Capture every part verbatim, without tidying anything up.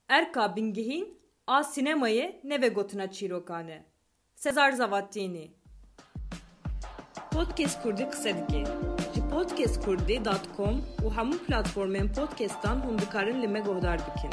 Erka bingehîn a sînemayê ne vegotina çîrokan e. Sezar Zavattînî. Podcast Kurdî qise dike. Ji podcast kurdî dot com û hemû platformên podcastan hûn dikarin li me guhdar bikin.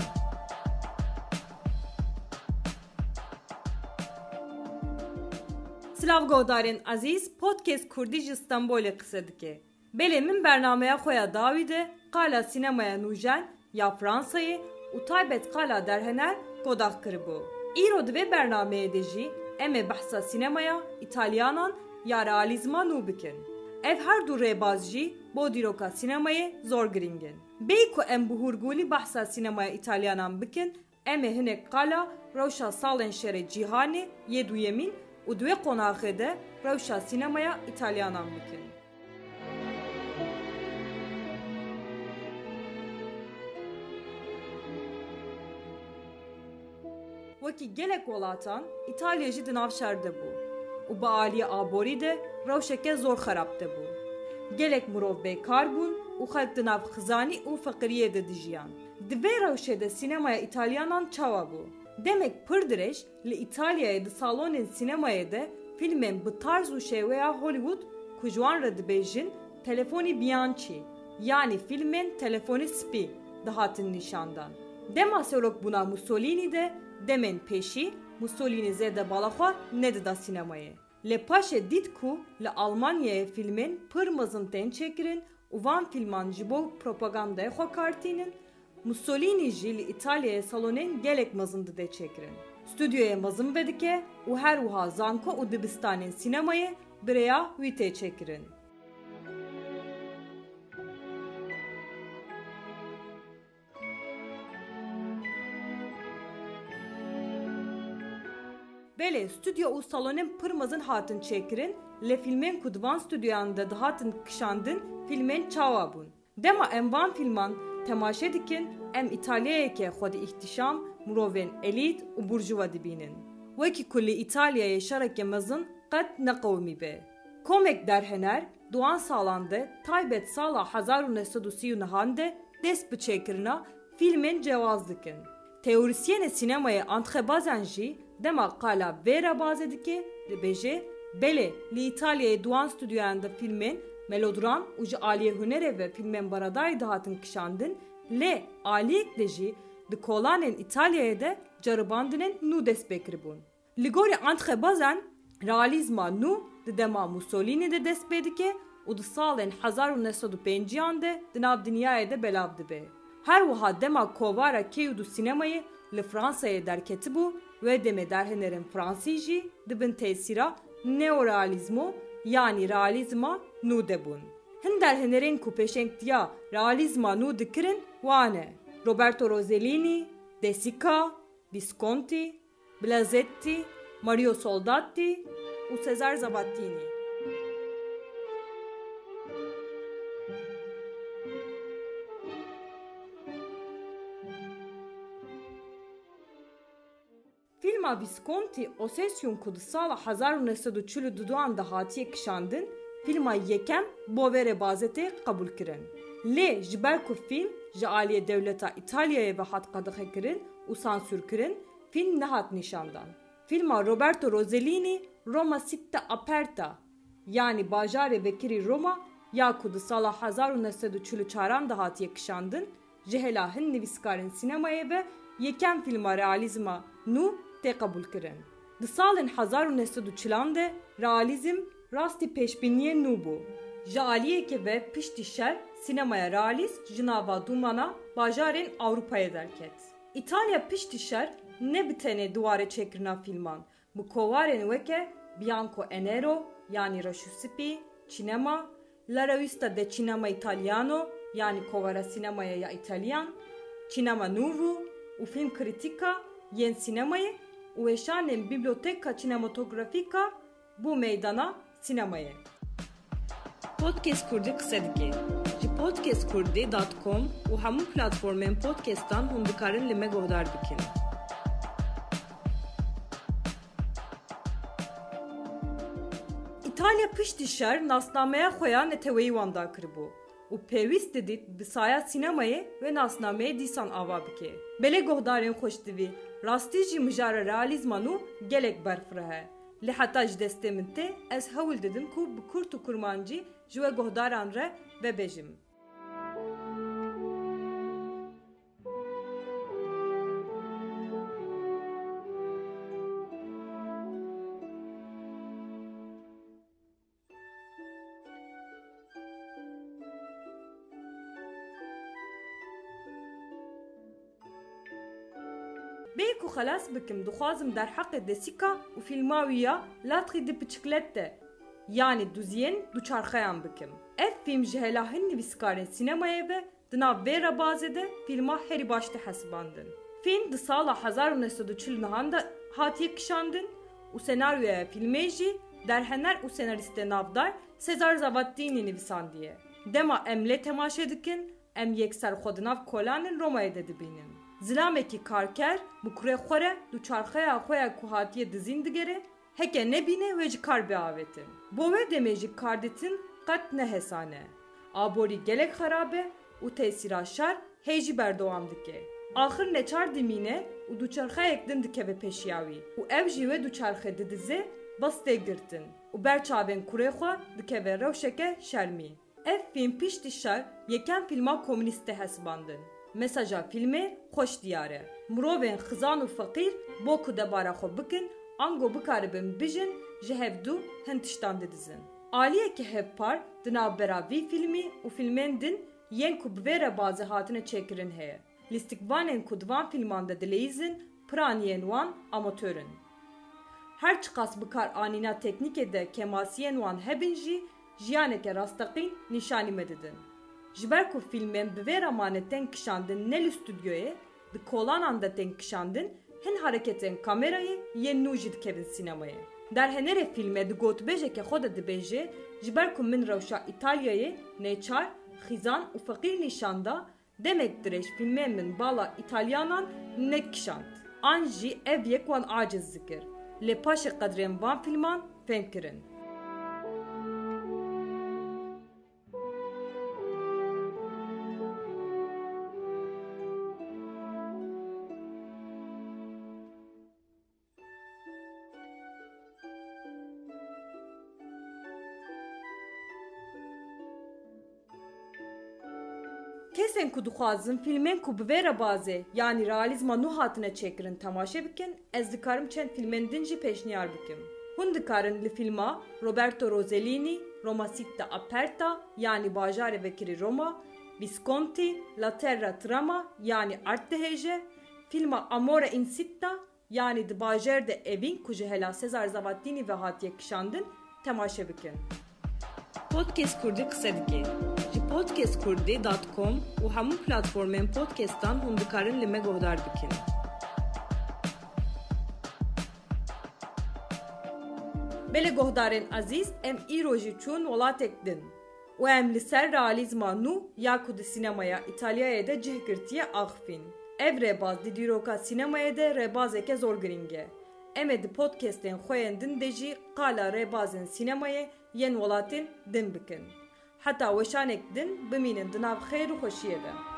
Silav guhdarên ezîz, Podcast Kurdî ji Stenbolê qise dike. Belê, min bernameya xwe ya dawî de qala sînemaya nûjen ya Fransayê û taybet qala derhener kodax kiribû. Îro di vê bernameyê de jî em ê behsa sînemaya Îtalyanan ya realîzma nû bikin. Ev her du rêbaz jî bo dîroka sînemayê zor girîng in. Bêyî ku em bi hûrgulî behsa sînemaya Îtalyanan bikin, em ê hinek qala rewşa salên şerê cîhanê yê duyemîn û di wê qonaxê de rewşa sînemaya Îtalyanan bikin. Wekî gelek welatan, Îtalya jî di nav şer de bû û bi aliyê aborî de rewşeke zor xerab de bû. Gelek mirov bêkar bûn û xelk di nav xizanî û feqiriyê de dijiyan. Di vê rewşê de sînemaya Îtalyanan çawa bû? Demek pir dirêj li Îtalyayê di salonên sînemayê de fîlmên bi tarz û şêweya Hollywood ku ji wan re dibêjin telefonî Bianchi, yanî fîlmên telefonî spî dihatin nîşandan. Dema serokbûna Mussolini de demên pêşî Mussolini zêde bala xwe nedida sînemayê. Lê paşê dît ku li Almanyayê fîlmên pir mezin tên çêkirin û van fîlman ji bo propagandayê xwe kar tînin, Mussolini jî li Îtalyayê salonên gelek mezin dide çêkirin. Stûdyoyê mezin vedike û her wiha zanko û dibistanên sînemayê bi rêya wî tê çêkirin. Belê, stûdyo û salonên pir mezin hatin çêkirin, lê fîlmên ku di van stûdyoyan de dihatin kişandin, fîlmên çawa bûn? Dema em van fîlman temaşe dikin, em Îtalyayeke xwedî îhtîşam, mirovên elît û burjuva dibînin. Wekî ku li Îtalyayê şereke mezin qet neqewimîbe. Komek derhener di wan salan de, taybet sala hezar û neh sed û sî û nehan de dest bi çêkirina fîlmên cewaz dikin. Teorîsyenê sînemayê André Bazin jî dema qala vê rêbazê dike, dibêje, belê, li Îtalyayê di wan stûdyoyan de fîlmên melodram û ji aliyê hunerê ve fîlmên beradayî dihatin kişandin, lê aliyek de jî di kolanên Îtalyayê de ceribandinên nû dest pê kiribûn. Li gorî André Bazin, realîzma nû di dema Mussolini de dest pê dike û di salên hezar û neh sed û pêncî an de di nav dinyayê de belav dibe. Her wiha dema kovara Keyû du sînemayê li Fransayê derketibû, wê demê derhenerên fransî jî di bin tesîra neorealîzmo, yanî realîzma nû de bûn. Hin derhenerên ku pêşengtiya realîzma nû dikirin wane: Roberto Rossellini, De Sica, Visconti, Blazetti, Mario Soldati û Cesare Zavattini. Fîlma Visconti Ossessione ku di sala hezar û neh sed û çil û du de hatiye kişandin, fîlma yekem bo vê rêbazê tê qebûlkirin. Lê ji ber ku fîlm ji aliyê dewleta Îtalyayê ve hat qedexekirin û sansûrkirin, fîlm nehat nîşandan. Fîlma Roberto Rossellini Roma Città Aperta, yanî Bajarê Vekirî Roma, ya ku di sala hezar û neh sed û çil û çaran de hatiye kişandin, ji hêla hin nivîskarên sînemayê ve yekem fîlma realîzma nû tê qebûlkirin. Di salên hezar û neh sed û çilan de realîzm rastî pêşbîniyê nû bû. Ji aliyekê ve piştî şer sînemaya realîst ji nava dûmana bajarên Ewropayê derket. Îtalya piştî şer ne bi tenê di warê çêkirina fîlman, bi kovarên weke Bianco e Nero, yanî Reş û Spî, Cinema, La Rivista de Cinema Italiano, yanî Kovara Sînemaya ya Îtalyan, Cinema Novo û Film Critica yên sînemayê û weşanên Biblioteca Cinematografica bo meydana sînemayê. Podcast Kurdî qise dike. Ji podcast kurdî dot com û hemû platformên podcastan hûn dikarin li me guhdar bikin. Îtalya piştî şer nasnameya xwe ya neteweyî wenda kiribû. û pêwîst didît bi saya sînemayê wê nasnameyê dîsan ava bike. Belê guhdarên xweşdivî, rastî jî mijara realîzma nû gelek berfireh e. Lê heta ji destê min tê, ez hewl didim ku bi kurt û kurmancî ji we guhdaran re vebêjim. Bê ku xelas bikim, dixwazim derheqê Desîka û fîlma wî ya La Tridipiçiklette, yanî duziyên duçarxeyan bikim. Ev fîlm ji hela hin nivîskarên sînemayê ve di nav vê rebazê de fîlma herî baş tê hesibandin. Fîlm di sala hezar û neh sed û çil û nehan de hatiye kişandin û senaryoya fîlmê jî derhener û senarîstê navdar Cesare Zavattini nivîsandiye. Dema em lê temaşe dikin, em yekser xwe di nav kolanên Romayê de dibînin. Zilamekî karker bi kurê xwe re duçarxeya xwe ya ku hatiye dizîn digere, heke nebîne wê ji kar biavêtin. Bo wê demê jî kar dîtin qet ne hesan e. Aborî gelek xerab e û tesîra şer hê jî berdewam dike. Axir neçar dimîne û duçarxeyek din dikeve pêşiya wî û ew jî wê duçarxê didize, bes tê girtin û ber çavên kurê xwe dikeve rewşeke şermî. Ev fîlm piştî şer yekem fîlma komûnîst tê hesibandin. Mesaja fîlmê xweş diyar e. Mirovên xizan û feqîr bo ku debara xwe bikin, ango bikaribin bijin, ji hevdu hin tiştan didizin. Aliyeke hevpar di navbera vî fîlmî û fîlmên din yên ku bi vê rebazê hatine çêkirin heye. Lîstikvanên ku di van fîlman de dileyîzin, piraniyên wan amatör in. Her çiqas bikaranîna teknîkê de kêmasiyên wan hebin jî, jiyaneke rasteqîn nîşanî me didin. Ji ber ku fîlmên bi vê re mane tên kişandin ne li stûdyoyê, di kolanan de tên kişandin, hin hareketên kamerayê yên nû jî dikevin sînemayê. Derhenerê fîlmê di gotbêjeke xwe de dibêje, ji ber ku min rewşa Îtalyayê nêçar, xizan û feqîr nîşan da, demek dirêj fîlmên min bala Îtalyanan nedikişand. An jî ev yek wan aciz dikir. Lê paşê qedrên van fîlman fêm kirin. Kesên ku dixwazin fîlmên ku bi vê rebazê, yanî realîzma nû hatine çêkirin, temaşe bikin, ez dikarim çend fîlmên din jî pêşniyar bikim. Hûn dikarin li fîlma Roberto Rossellini, Roma Città Aperta, yanî Bajarê Vekirî Roma, Visconti, La Terra Trema, yanî Erd dihêje, fîlma Amore in Città, yanî Di Bajêr de Evîn ku ji hela Cesare Zavattini ve hatiye kişandin, temaşe bikin. Podcast Kurdî qise dike. Ji podcast kurdî dot com û hemû platformên podcastan hûn dikarin li me guhdar bikin. Belê guhdarên ezîz, em îro jî çûn welatek din. Û em li ser realîzma nû ya ku di sînemaya Îtalyayê de cih girtiye axifîn. Ev rêbaz di dîroka sînemayê de rêbazeke zor girîng e. Em ê di podcastên xwe yên din de jî qala rêbazên sînemayê yên welatên din bikin. Heta weşanek din bimînin di nav xêr û xweşiyê de.